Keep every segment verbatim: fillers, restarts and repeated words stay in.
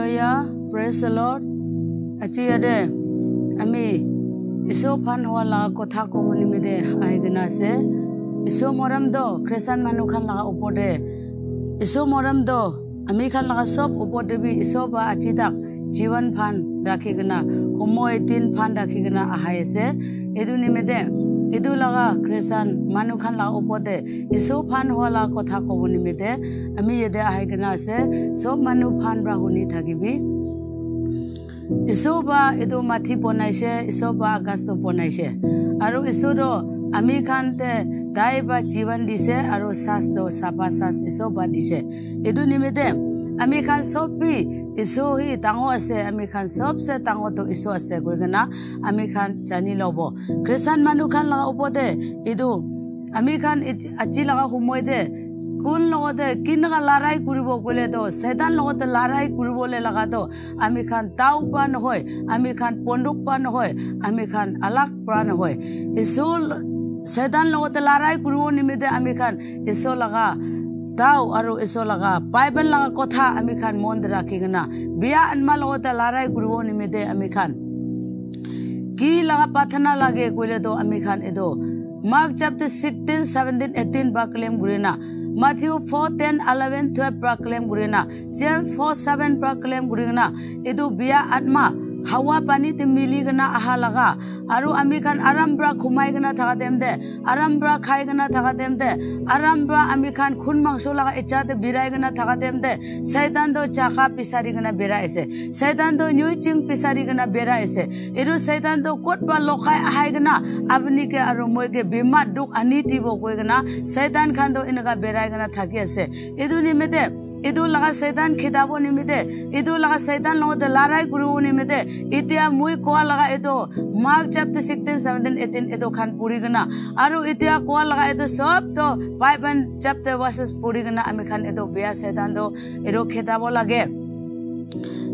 Hallelujah, praise the Lord. Aji yate ami Isu phan hoa la kotha kobo nimite ahi kena ase. Isu morom do Christian manu khan laga upor te, Isu morom do ami khan laga sob upor te bi Isu ba aji tak jiwan phan rakhi kena, humoi din phan rakhi kena ahai ase. Etu nimite etu laga Christian manu khan laga upor te Isu phan hoa la kotha kobo nimite ami yate ahi kena ase. Sob manu phan pra huni thakibi. Isu ba etu mati bonaise, Isu ba akas to bonaise. Aru Isu to ami khan te tai ba jiwan dise, aru sas to sapa sas Isu ba dise. Etu nimite ami khan sob bi Isu hi dangor ase, ami khan sobse dangor to Isu ase koi kena ami khan jani lobo. Christian manu khan laga upor te etu ami khan it-, aji laga humoi te kun logote kinaka larai kuribo koile to, Satan logote larai kuribole laga to, ami khan tau pa nohoi, ami khan ponduk pa nohoi, ami khan alag pra nohoi. Isu l-, Satan logote larai kuribo nimite ami khan Isu laga tau aru Isu laga Bible laga kotha ami khan mon te rakhi kena, bia anma logote larai kuribo nimite ami khan ki laga prathana lage koile to ami khan etu Mark chapter sixteen, seventeen, eighteen pra claim kurina, Matthew four, ten, eleven, twelve pra claim kurina, James four, seven pra claim kurina, etu bia atma hawa pani te mili kena aha laga, aru ami khan aram pra khumai kena thaka time te, aram pra khai kena thaka time te, aram pra ami khan khun mangso laga icha te birai kena thaka time te, Satan to jaka pisari kena birai ase. Satan to nyui ching pisari kena birai ase. Etu Satan to kot pra lokai ahai kena apni ke aru moi ke bimar dukh ani dibo koi kena Satan khan to eneka birai kena thaki ase. Etu nimite, etu laga Satan khitabo nimite, etu laga Satan logote larai kuribo nimite, etia moi koa laga etu Mark chapter sixteen, seventeen, eighteen etu khan puri kena, aru etia koa laga etu sob to Bible chapter verses puri kena ami khan etu bia Satan to etu khitabo lage.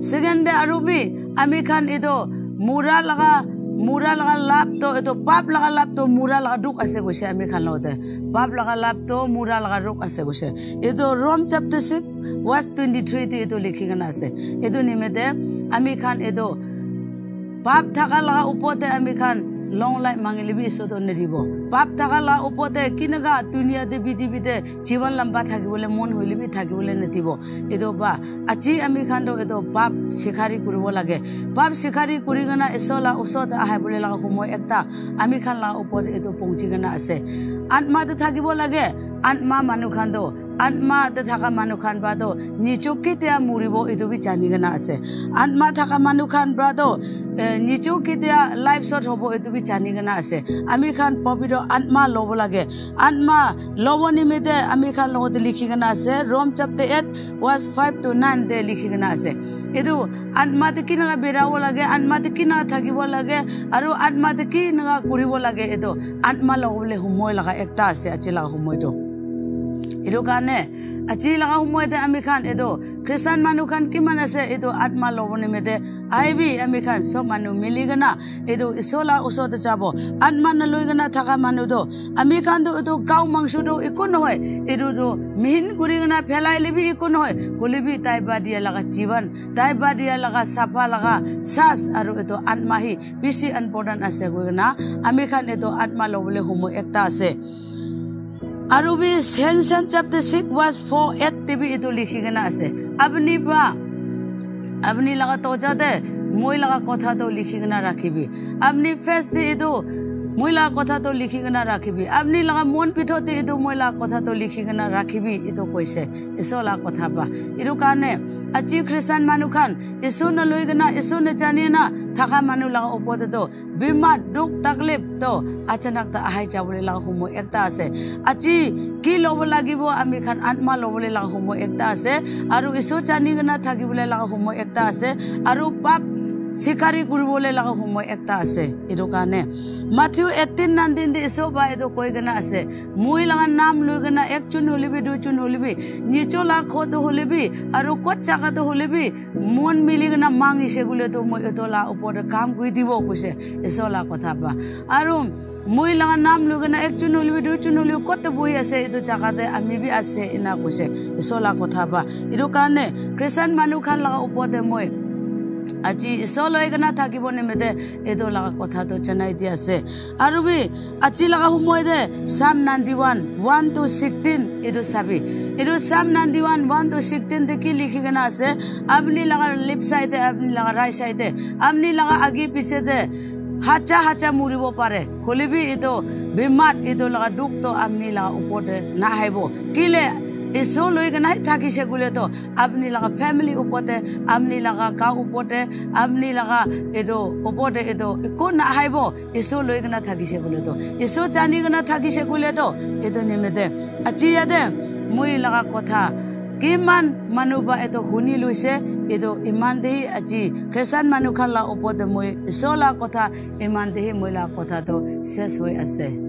Second te aru bi ami khan etu mura laga, mura laga lap to, etu pap laga lap to mura laga dukh ase koise ami khan logote. Pap laga lap to mura laga dukh ase koise. Etu Rome chapter six verse twenty-three te etu likhi kena ase. Etu nimite ami khan etu pap thaka laga upor te ami khan long life mangile bi Isu to nedibo. Pap thaka laga upor te kinaka dunia te prithibi te jiwan lamba thakibole mon hoile bi thakibole nedibo. Etu ba aji ami khan to etu pap sikhari kuribo lage. Pap sikhari kuri kena Isu la usor te ahai bole laga humoi ekta ami khan la upor te etu pongchi kena ase. Atma te thakibo lage. Atma manu khan to, atma te thaka manu khan ba to nichu ketia muribo etu bi jani kena ase. Atma thaka manu khan pra to, eh, nichu ketia life short hobo etu bi jani kena ase. Ami khan pobitro atma lobo lage. Atma lobo nimite ami khan logote likhi kena ase. Rome chapter eight verse five to nine te likhi kena ase. Etu atma te kinaka birabo lage, atma te kinaka thakibo lage, aru atma te kinaka kuribo lage, etu atma logobole humoi laga ekta ase, aji laga humoi to. Etu karne aji laga humoi te ami khan etu Christian manu khan kiman ase, etu atma lobo nimite ahibi, ami khan sob manu mili kena etu Isu la usor te jabo. Atma naloi kena thaka manu to, ami khan to etu cow mangso to eku nohoi, etu to mihin kuri kena phelai le bi eku nohoi, hole bi tai ba dia laga jiwan, tai ba dia laga sapa laga sas aru etu atma hi bishi important ase koi kena ami khan etu atma lobole humoi ekta ase. Aru bi Saint John chapter six verse four eight te bi etu likhi kena ase. Apni pra, apni laga toja te moi laga kotha to likhi kena rakhibi. Apni face te etu moi laga kotha to likhi kena rakhibi. Apni laga mon bithor te etu moi laga kotha to likhi kena rakhibi, etu koise Isu laga kotha pra. Etu karne aji Christian manu khan Isu naloi kena, Isu najani na thaka manu laga upor te to bimar, dukh, taklif to achanak ta ahai jabole laga humoi ekta ase. Aji ki lobo lagibo, ami khan atma lobole laga humoi ekta ase. Aru Isu jani kena thakibole laga humoi ekta ase. Aru pap sikari kuribole laga humoi ekta ase. Etu karne Matthew eighteen nineteen te Isor ba etu koi kena ase, moi laga naam loi kena ekjon hoile bi, duijon hoile bi, nijo la ghor te hoile bi, aru kot jaga te hoile bi, mon mili kena mangise koile to moi etu la upor te kam kuri dibo koise, Isor la kotha ba. Aru moi laga naam loi kena ekjon hoile bi, duijon hoile bi, kot te bohi ase, etu jaga te ami bi ase, ena koise, Isor la kotha ba. Etu karne Christian manu khan laga upor te moi aji Isor loi kena thakibo nimite etu laga kotha to janai di ase. Aru bi aji laga humoi te Psalm ninety-one, one to sixteen etu sabi. Etu Psalm ninety-one, one to sixteen te ki likhi kena ase? Apni laga left side te, apni laga right side te, apni laga age piche te haja haja muribo pare. Hoile bi etu bimar, etu laga dukh to apni laga upor te na ahibo. Kile Isor loi kena thakise koile to apni laga family upor te, apni laga gaon upor te, apni laga etu upor te etu ekko na ahibo. Isor loi kena thakise koile to, Isor jani kena thakise koile to, etu nimite aji yate moi laga kotha kiman manu ba etu huni loise, etu iman te hi aji Christian manu khan la upor te moi Isor la kotha iman te hi moi la kotha to ses hoi ase.